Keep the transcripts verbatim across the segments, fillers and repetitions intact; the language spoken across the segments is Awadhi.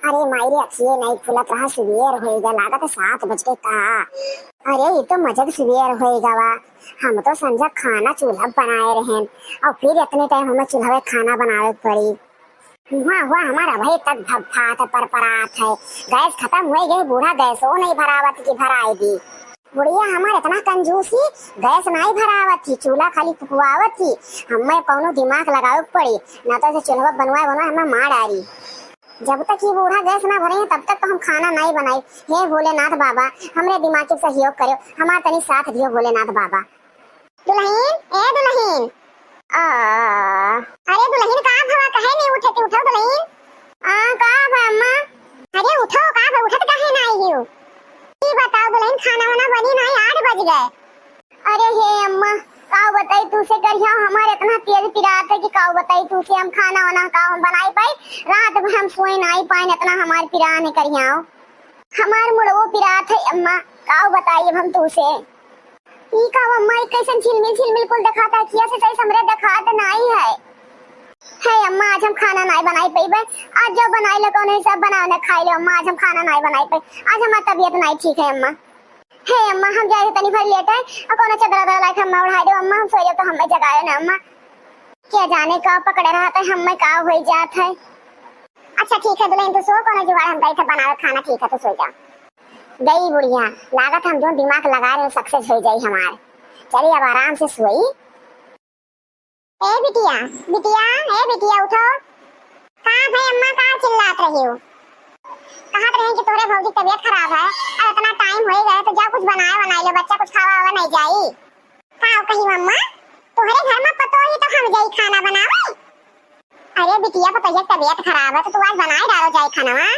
अरे माई रे, अखिए नाई खुलत रहा, सुबेर होइगा, लागत है सात बज के का। अरे, ई तो मजब सुबेर होइगा बा। हम तो संझा खाना चूल्हा बनाए रहेन, और फिर इतने टाइम हमें चूल्हा में खाना बनावे के पड़ी। हुआ, हुआ, हमारा अबही तक भफात है, परपरात है। गैस खतम होइ गए, बूढ़ा गैसो नहीं भरावत कि भराए दी। बुढ़िया हमार इतना कंजूसी, गैस नाई भरावत थी, चूल्हा खाली फुकवावत थी। हमें कौनो दिमाग लगावे के पड़ी, ना तो ऐसे चूल्हा बनवाए, बनवाए हमें मार डारी। जब तक ये बूढ़ा गैस ना भरे हैं, तब तक तो हम खाना नाई बनाई। हे भोलेनाथ बाबा, हमरे दिमाग के सहयोग करो, हमार तनी साथ दियो भोलेनाथ बाबा। दुलहिन, ए दुलहिन। आ, अरे दुलहिन, का भवा, कहे नहीं उठे के, उठो दुलहिन। आ, का भवा अम्मा? अरे उठो, का भवा, उठत काहे ना आई हो? ई बताओ दुलहिन, खाना वाना बनी नहीं, आठ बज गए। अरे हे अम्मा, का बताई तू से करिया, हमारे इतना तेज पिरात है कि का बताई तू से, हम खाना वाना का हम बनाई पाई, रात भर हम सोए नहीं पाए, इतना हमार पिरान है करिया। हमार मुड़वो पिरात है अम्मा, का बताई अब हम तू से। ई का अम्मा, ई कैसन झिलमिल झिलमिल कुल देखात है? अखिया से सही हमरे देखात नाई है। हे अम्मा, आज हम खाना नाई बनाई पइबे। आज जो बनाई ले कौन है, सब बनावे ने खाई ले अम्मा, आज हम खाना नाई बनाई पइबे। आज हमार तबीयत नाई ठीक है अम्मा। हे अम्मा, हम जाए तनी भर लेट है, और कौनो चदरा दरा लाइके हमें ओढ़ाई दो अम्मा, हम सोए जाब तो हमें जगायो ना अम्मा। क्या जाने का पकड़े रहत है, हमें का होई जात है। अच्छा ठीक है दुलहिन, तू सो, कौनो जुगाड़ हम करी थे बनावे खाना, ठीक है तू सो जा। गई बुढ़िया, लागत हम जो दिमाग लगा रहे सक्सेस हो जाई हमार। चली अब आराम से सोई। ए बिटिया, बिटिया, ए बिटिया उठो। का भाई अम्मा का चिल्लात रही हो? कहत रहे कि तोरे भौजी तबीयत खराब है, अब इतना टाइम हो ही गया तो जा कुछ बनाए बनाए लो, बच्चा कुछ खावा वावा नहीं जाई। का कही अम्मा, तोहरे घर में पतोही तो हम जाई खाना बनावे। अरे बिटिया, पतोहिया के तबीयत खराब है, तो तू आज बनाए डालो जाए खाना।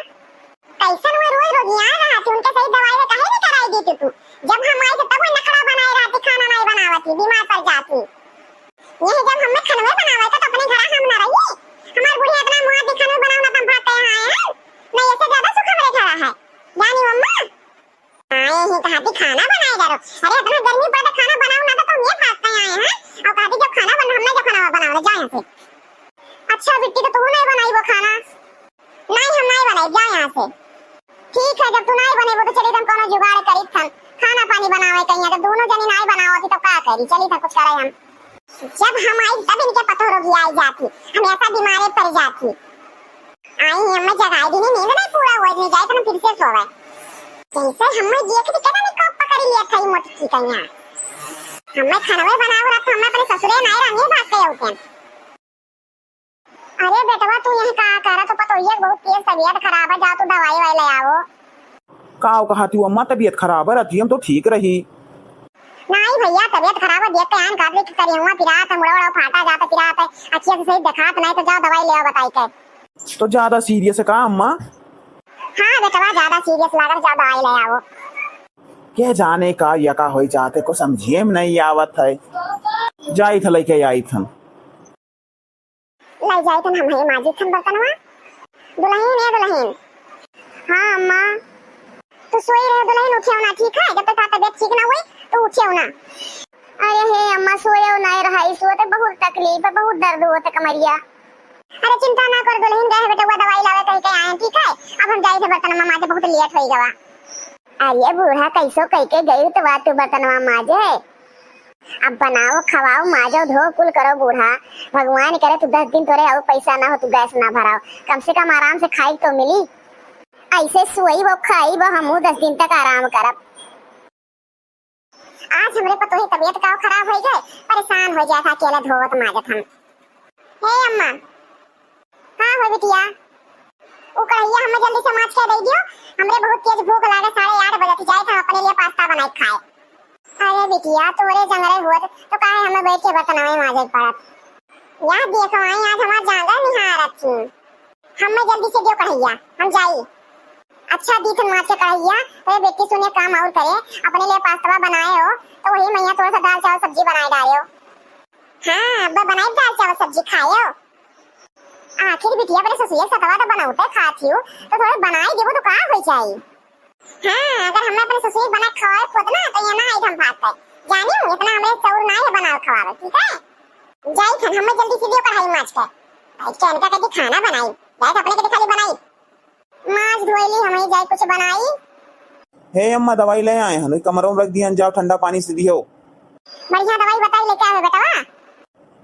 कैसन वो रोज रोज यहाँ रहती, उनके सही दवाई में काहे नहीं कराई देती तू? जब हम आई तो तब वो नखड़ा बनाए रहती, खाना नहीं बनावती, बीमार पड़ जाती। यही जब हमें खनवे बनावे का तो अपने घर हम ना रही। हमार बुढ़िया इतना मुँह दिखाने बनाओ ना, तो हम भाग के यहाँ आए हैं। नहीं, ऐसे ज्यादा सुख हमरे घर है। जानी अम्मा, आए ही कहा थी खाना बनाए करो। अरे इतना गर्मी पड़े खाना बनाओ ना तो तुम ये भाग के आए हैं। और कहा थी जब खाना बन, हमने जो खाना बनाओ ना, जाए यहाँ से। अच्छा बिट्टी, तो तू नहीं बनाई वो खाना? नहीं, हम नहीं बनाई, जाए यहाँ से। ठीक है, जब तू नहीं बने वो तो चली हम कोनो जुगाड़ करी थन, खाना पानी बनावे कहीं। जब दोनों जनी नहीं बनावती तो का करी, चली था कुछ करे हम। जब हम आई तब इनके पतोह रोगी आई जाती, हम ऐसा बीमारे पड़ जाती। आई हमें जगाई दी, नींद नहीं पूरा हुआ, नहीं जाए तो हम फिर से सोवे। जैसे हमें देख के पता नहीं कब पकड़ लिया था ये मोटकी कन्या। हमें खानवे बनाओ रहा तो हमें अपने ससुरे नहीं रहने भाग के उठे। अरे बेटवा, तू यहाँ का करत हो? पतोहिया के बहुत तेज तबीयत खराब है, जाओ तू दवाई वाई ले आओ। का हो कहा थी अम्मा, तबीयत खराब है, रतिया में तो ठीक रही। नहीं भैया, तबीयत खराब है, देख के आन काबले की करी हुआ पिरात है, मुड़ा उड़ा फाटा जाता पिरात है, अच्छे से सही देखात नहीं तो जाओ दवाई ले आओ बताई के। तो ज्यादा सीरियस है का अम्मा? हाँ बेटवा, ज्यादा सीरियस लागल, जाओ दवाई ले आओ। क्या जाने का या का होई जाते को समझिए में नहीं आवत है। जाई था लेके आई था। लइ जाई तन हम ही माजी थन बर्तनवा। दुलहिन, ए दुलहिन। हाँ अम्मा। तू सोई रहे दुलहिन, उठियो ना, ठीक है? जब तक तबियत ठीक ना हुई, तू उठियो ना। अरे हे अम्मा, सोयो ना रहा, ई सोते बहुत तकलीफ है, बहुत दर्द होते कमरिया। अरे चिंता ना कर दुलहिन, गए बेटवा दवाई लावे कहीं के आए, ठीक है? अब हम जाई थे बर्तनवा माजे, बहुत लेट होई गवा। अरे बूढ़ा, कैसो कह के गई तो बात तू बर्तनवा माजे। अब बनाओ, खवाओ, माजो, धो, कुल करो बूढ़ा। भगवान करे तू दस दिन तोरे और पैसा ना हो, तू गैस ना भराओ, कम से कम आराम से खाई तो मिली। ऐसे सोई वो खाई वो, हमहू दस दिन तक आराम करब। आज हमरे पतोही तबियत का खराब हो गए, परेशान हो जाए था अकेले धोवत माजत हम। हे अम्मा, हाँ हो बिटिया, वो कढ़ैया हमें जल्दी से माज के दे दियो, हमरे बहुत तेज भूख लागे, साढ़े आठ बजे थी, जाए था अपने लिए पास्ता बनाए खाए। अरे बिटिया, तोरे जंगरे होत तो काहे हमें बैठ के बर्तनवे माजे पड़त? यार देखो आई, आज हमार जांगर निहारत थी। हमें जल्दी से दियो कढ़ैया, हम जाई। अच्छा दीथन माज के कढ़ैया, तो ये बेटी सुने काम और करे, अपने लिए पास्ता बनाए हो तो वही मैया थोड़ा सा दाल चावल सब्जी बनाए डाले हो। हाँ, अब बनाई दाल चावल सब्जी खायो। आखिर बिटिया अपने ससुरे सतवा तो बनाते खाती हूँ, तो थोड़े बनाई देबो तो का हो जाई। हाँ, अगर हमें अपने ससुरे बना खवाए खुद ना, तो ये ना आई हम भात पे। जानी हूँ, इतना हमें चौर ना है बनाओ खवावे, ठीक है? जाई थन, हमें जल्दी से दियो कढ़ाई माज के। भाई के इनका कभी खाना बनाई, जाए तो अपने के खाली बनाई। माँ धोइली, हमही जाई कुछ बनाई। हे अम्मा, दवाई ले आए हन, कमरों में रख दिहन, जाओ ठंडा पानी से दियो। बढ़िया दवाई बताई लेके आवे बेटवा।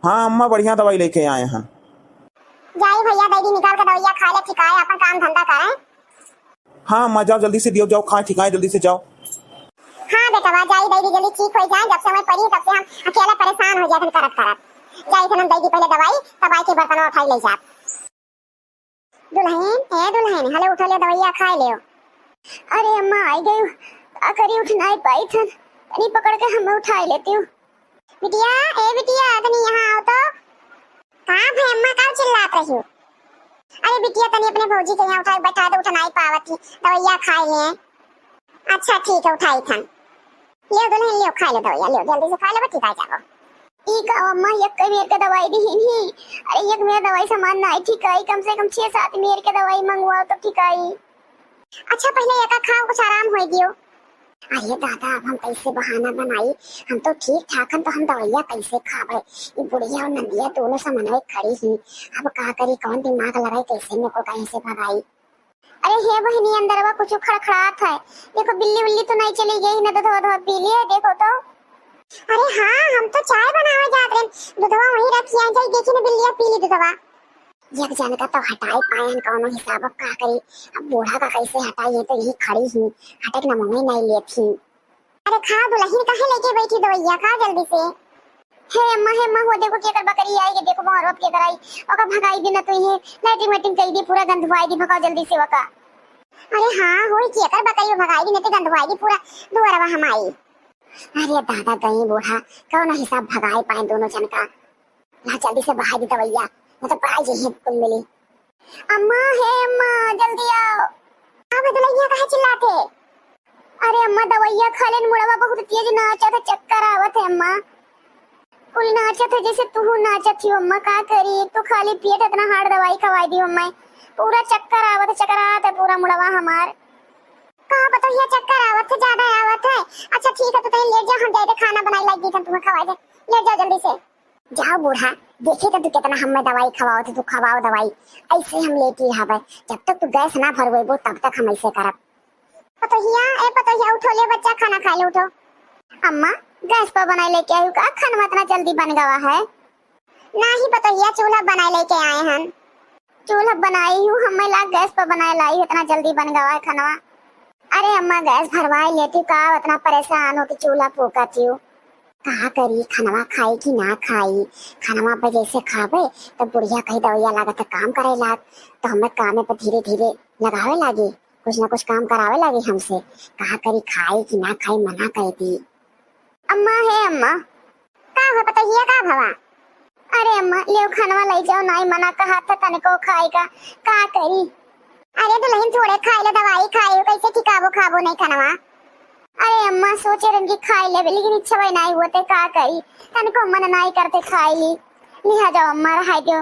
हाँ अम्मा, बढ़िया दवाई लेके आए हन। जाई भैया, दीदी निकाल के दवाइया खाए ले, ठिकाए, अपन काम धंधा करे। हाँ अम्मा, जाओ जल्दी से दियो, जाओ खाए ठिकाए, जल्दी से जाओ। हाँ बेटवा, जाई दीदी जल्दी ठीक हो जाए, जब से मैं पड़ी तब से हम अकेले परेशान हो जाते करत करत। जाई थे हम दीदी पहले दवाई, तब आई के बर्तन उठाई ले जात। दुल्हन, ए दुल्हन, हले उठो ले, दवाइया खाए लेओ। अरे अम्मा, आई गई, का करी, उठ नाई पाई थन, तनी पकड़ के हमें उठाए लेती हूँ। बिटिया, ए बिटिया, तनी यहाँ आओ तो। का भई अम्मा, का चिल्लात रही हो? अरे बिटिया, तनी अपने भौजी के यहाँ उठाए बैठा दे, उठ नाई पावत ही, दवाइया खाए ले। अच्छा ठीक है, उठाई थन। लियो दुल्हन, लियो, खाए लो दवाइया, लियो, जल्दी से खाए लो, ठीक आ जाओ। ई का अम्मा, एक मेर के दवाई दिहिन ही? अरे, एक मेर दवाई सामान नाई ठिकाई, कम से कम छह सात मेर के दवाई मंगवाओ तो ठिकाई। अच्छा, पहले एका खाओ, कुछ आराम होई दियो। अरे दादा, अब हम कैसे बहाना बनाई? हम तो ठीक ठाक हन, तो हम दवाइया कैसे खाबे? ई बुढ़िया और नंदिया दोनों समन्वय खड़ी ही। अब का करी, कौन दिमाग लगाई, कैसे मेरे को कहीं से भगाई? अरे हे बहिनी, अंदरवा कुछ खड़खड़ात है। देखो, बिल्ली उल्ली तो नहीं चली गई ना, दूधवा धवा पी लिए, देखो तो। अरे हाँ, हम तो चाय बनावे जात रहे, दूधवा वहीं रखी आ जाई, देखी ना बिल्लिया पी ली दूधवा। एक जन का तो हटाई पाए हन कौनो हिसाब, अब का करी? अब बूढ़ा का कैसे हटाई, ये तो यही खड़ी ही, हटक ना मुँह नहीं लेत ही। अरे खाओ दुल्हन, काहे लेके बैठी दवैया, खाओ जल्दी से। हे अम्मा, हे अम्मा, हो देखो केकर बकरी आई गे, देखो मोहरत केकर आई, ओका भगाई दी ना तू, ये लैट्रिन वैट्रिन कई दी, पूरा गंधवाई दी, भगाओ जल्दी से ओका। अरे हाँ, होई केकर बकरी भगाई दी, नहीं तो गंधवाई दी पूरा दुआरवा हमारी। अरे दादा, गई बूढ़ा, कौन हिसाब भगाए पाए दोनों जन का। ला जल्दी से बहाई दी दवैया, नहीं तो पाई जइहे कुल मिली। अम्मा, हे अम्मा, जल्दी आओ। अब दुल्हनिया काहे चिल्लाते? अरे अम्मा, दवैया खा लेन, मुड़वा बहुत तेज नाचत है, चक्कर आवत है अम्मा। कुल नाचत है जैसे तू नाचत ही अम्मा, का करी? एक तो खाली पेट इतना हार्ड दवाई खवाई दी अम्मा, पूरा चक्कर आवत है, चक्कर आवत है पूरा मुड़वा हमार। का पतोहिया चक्कर आवत है, ज्यादा आवत है? अच्छा ठीक है, तो तनी लेट जाओ, हम जाए थे खाना बनाई लाई दी, हम तुम्हें खवाई दे, लेट जाओ जल्दी से। जाओ बूढ़ा, देखे तो तू कितना हमें दवाई खवाओ थे, तू खवाओ दवाई, ऐसे हम लेटी रहबे, जब तक तू गैस ना भरवेबो तब तक हम ऐसे करब। पतोहिया, ए पतोहिया, उठो ले बच्चा, खाना खाए ले, उठो। अम्मा, गैस पर बनाए लेके आई हूँ का? खाना इतना जल्दी बन गवा है। नाही पतोहिया, चूल्हा बनाए लेके आए हन। चूल्हा बनाई हूँ, हमें लाग गैस पर बनाए लाई, इतना जल्दी बन गवा है खानवा। अरे अम्मा, गैस भरवाए लेती का, इतना परेशान हो कि चूल्हा फूकत हूँ। का करी, खनवा खाई कि ना खाई? खनवा पे जैसे खाबे, तो बुढ़िया कही दवैया लागत है काम करे लाग, तो हमें कामे पे धीरे धीरे लगावे लागी, कुछ ना कुछ काम करावे लागी हमसे। का करी, खाई कि ना खाई, मना कर दी। अम्मा, हे अम्मा। का हो पतोहिया, का भवा? अरे अम्मा, लेव खनवा लई जाओ, नाई मना कहा था तनको खाए का, का करी? अरे दुल्हन, थोड़े खाए ले, दवाई खाए हो, कैसे ठिकाबो खाबो नहीं खनवा? अरे अम्मा, सोचे रहन कि खाए लेबे, लेकिन इच्छा भाई नाई होते, का करी? तनको मन नाई करते खाए ली। लिहा जाओ अम्मा, रहाई दो,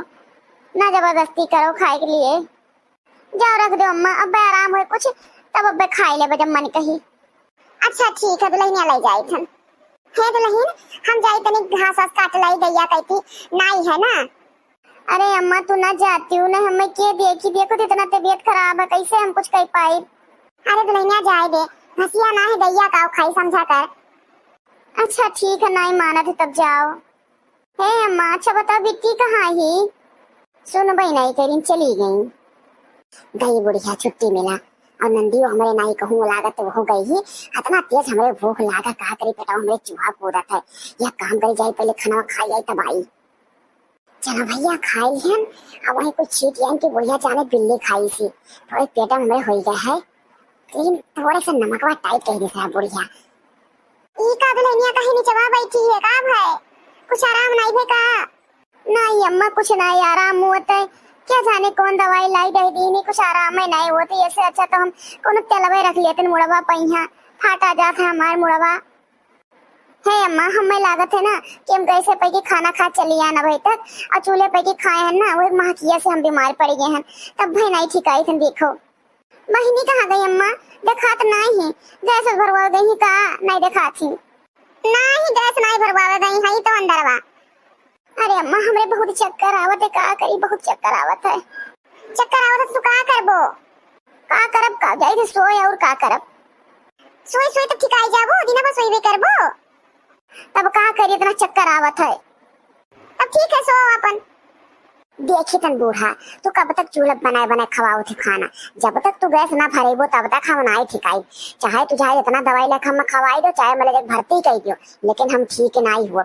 ना जबरदस्ती करो खाए के लिए। जाओ रख दो अम्मा, अब्बे आराम होए कुछ, तब अब्बे खाए लेबे जब मन कही। अच्छा ठीक है दुल्हनिया, ले जाए थन। हे दुल्हन, हम जाई तनी घास वास काट लाई, गैया कहती नाई है ना। अरे अम्मा, तू ना जाती हूँ ना, हमें के देखी, देखो तो इतना तबीयत खराब है, कैसे हम कुछ कर पाई? अरे दुल्हनिया जाए दे, घसिया ना है गैया का खाई, समझा कर। अच्छा ठीक है, नाई मानत है तब जाओ। हे अम्मा, अच्छा बताओ बिट्टी कहाँ ही? सुनबे नाई करिन, चली गई। गई बुढ़िया छुट्टी मिला और नंदियो हमरे नाई कहूँ लागत वो गई ही। इतना तेज हमरे भूख लागा, का करी बेटा, हमरे चूहा कूदत है। यह काम करी जाई, पहले खाना खाई आई तब आई। चलो भैया खाई हन, अब वहीं कुछ छीट यान की बुढ़िया जाने बिल्ली खाई सी, थोड़े पेट में हमरे होई गए है। लेकिन थोड़े से नमकवा टाइट कह देता है बुढ़िया। ई का दुल्हनिया कहीं निचवा बैठी है का भाई? कुछ आराम नहीं है का? नहीं अम्मा, कुछ नहीं आराम होते। क्या जाने कौन दवाई लाई दे दी, नहीं कुछ आराम ही नहीं होते। ऐसे अच्छा तो हम कोनो तेलवे रख लेते मुड़वा पहिया, फाटा जात है हमार मुड़वा। हे अम्मा, हमें लागत है ना कि हम गैसे पे की खाना खा चली आन अभी तक, और चूल्हे पे की खाए हैं ना, वो एक महकिया से हम बीमार पड़ गए हैं, तब भाई नहीं ठिकाई थन। देखो बहिनी कहाँ गई अम्मा, देखात नहीं है, गैस भरवा गई ही का, नहीं देखात ही। नहीं, गैस नहीं भरवावे गई है, तो अंदर बा। अरे अम्मा, हमरे बहुत चक्कर आवत है, का करी, बहुत चक्कर आवत है। चक्कर आवत है तो का करबो? का करब, का जाई थे सोए, और का करब? सोए सोए तो ठिकाई जाबो, दिना भर सोइबे करबो। तब का करी, इतना चक्कर आवत है। तब ठीक है, सो अपन। देखी तन बूढ़ा, तू कब तक चूल्हा बनाए बनाए खवाओ थे खाना? जब तक तू गैस ना भरेबो तब तक हम नाई ठिकाई। चाहे तू चाहे इतना दवाई लेके हम खवाई दो, चाहे मले एक भर्ती कर दियो, लेकिन हम ठीक नाई हुआ।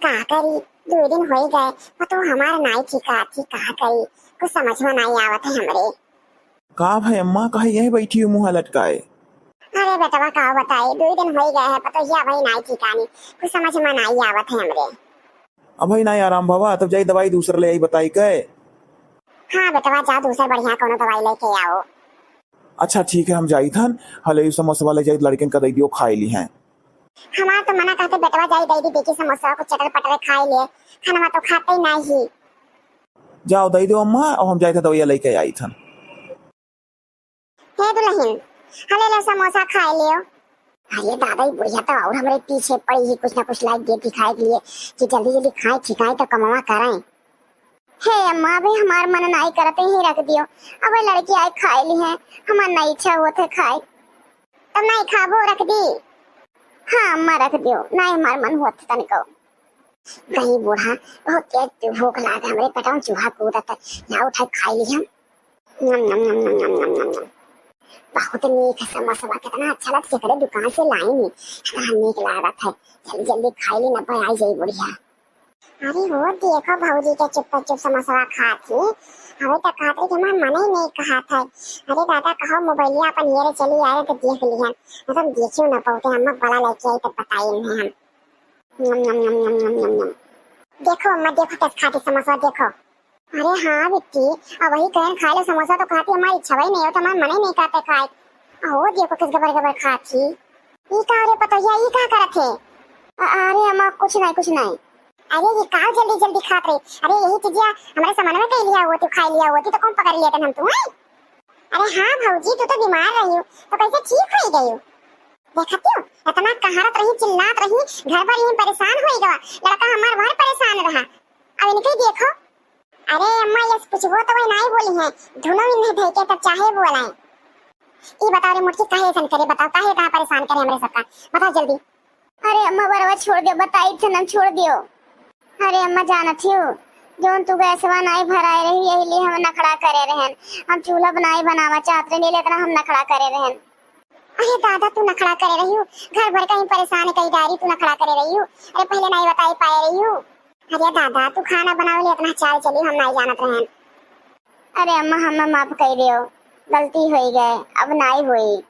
का करी, दो दिन होई गए, पर तू हमार नाई ठिका थी, का करी, कुछ समझ में नाई आवत है हमरे। का भाई अम्मा, काहे यहीं बैठी हो मुँह लटकाए? अरे बेटवा, का बताई, दो दिन होई गए है, पतोहिया भाई नाई ठिकानी, कुछ समझ में नाई आवत है हमरे। अब भाई नाई आराम भवा, तब जाई दवाई दूसर ले आई बताई के। हाँ बेटवा, जा दूसर बढ़िया कोनो दवाई लेके आओ। अच्छा ठीक है, हम जाई थन, हले समोसवा ले जाई, लड़कन का दे दियो, खाई ली हैं। हमार तो मना कहते बेटवा जाई दे दी, देखी समोसा को चटर पटर खाई ले, खाना तो खाते ही नहीं। जाओ दे दो अम्मा, अब हम जाई थे दवाइया लेके आई थन। हे दुल्हन, हले ले समोसा खाए लियो। अरे दादा, ई बुढ़िया तो और हमरे पीछे पड़ी ही, कुछ ना कुछ लाइक देती खाए के लिए कि जल्दी जल्दी खाए, ठिकाए तो कमावा करें। हे अम्मा, अबे हमार मन नाई करते ही रख दियो, अबे लड़की आए खाए ली है, हमार नाई इच्छा होत है खाए। तब नाई खाबो, रख दी। हाँ अम्मा, रख दियो, नाई हमार मन होत तनिको। गई बूढ़ा, बहुत तेज भूख लाग, हमरे पेटवा में चूहा कूदत है, ना उठाए खाए ली हम। नम, नम, नम। बहुत नीक है समोसवा, कितना अच्छा लगता है, एकरे दुकान से लाई नी, कितना नीक लागत है। जल्दी, जल्दी खाई ली ना, आई जाई बुढ़िया। अरे वो देखो भौजी के चुप चुप समोसवा खात ही, हमें तो कहत रही कि हमार मने नहीं कहत है। अरे दादा, कहो मोबाइलिया अपन ये रे चली आए तो देख लिहन, मतलब देखियो ना पौते, हम बड़ा लेके आई तब बताई इन्हें हम। नम, नम, नम। देखो अम्मा, देखो कैसे खाती समोसवा, देखो। अरे हाँ बिट्टी, अब वही कहन खाए लो समोसा तो खाती, हमारी इच्छा ही नहीं हो तो हमारे मन ही नहीं कहते खाए। अहो देखो किस गबर गबर खाती। ई का रे पतोहिया, ई का करत है? अ-, अरे अम्मा, कुछ नहीं, कुछ नहीं। अरे ये का जल्दी जल्दी खात रही? अरे यही चीजिया हमारे सामान में कह लिया होती, खाई लिया होती तो कौन पकड़ लिया हम तू, हैं? अरे हाँ भौजी, तू तो बीमार रही हो तो कैसे ठीक हो गई हो? देखती हो, इतना कहारत रही, चिल्लात रही, घर भर यही परेशान हो गवा। लड़का हमार भर परेशान रहा, अब इनके ही देखो। अरे अम्मा, यस पूछबो तो वही नाई बोली है, धुनो ही नहीं धई के तब चाहे बोलाए। ई बताओ रे मोटकी, काहे ऐसन करे, बताओ काहे इतना परेशान करे हमरे सबका, बताओ जल्दी। अरे अम्मा, बरवा छोड़ दियो, बताई थे ना, छोड़ दियो। अरे अम्मा, जानत हियो, जौन तू गैसवा नाई भराए रही, यही लिए हम नखड़ा करे रहन। हम चूल्हा बनाई बनावा चाहत रहन, यही लिए इतना हम नखड़ा करे रहन। अरे दादा, तू नखड़ा करे रही हो, घर भर का ही परेशान कई डारी, तू नखड़ा करे रही हो। अरे पहले नाई बताई पाए रही हो। अरे दादा, तू खाना बनावे ले इतना चाल चली, हम नाई जानत रहन। अरे अम्मा, हमें माफ कर दियो, गलती होई गए, अब नाई होई।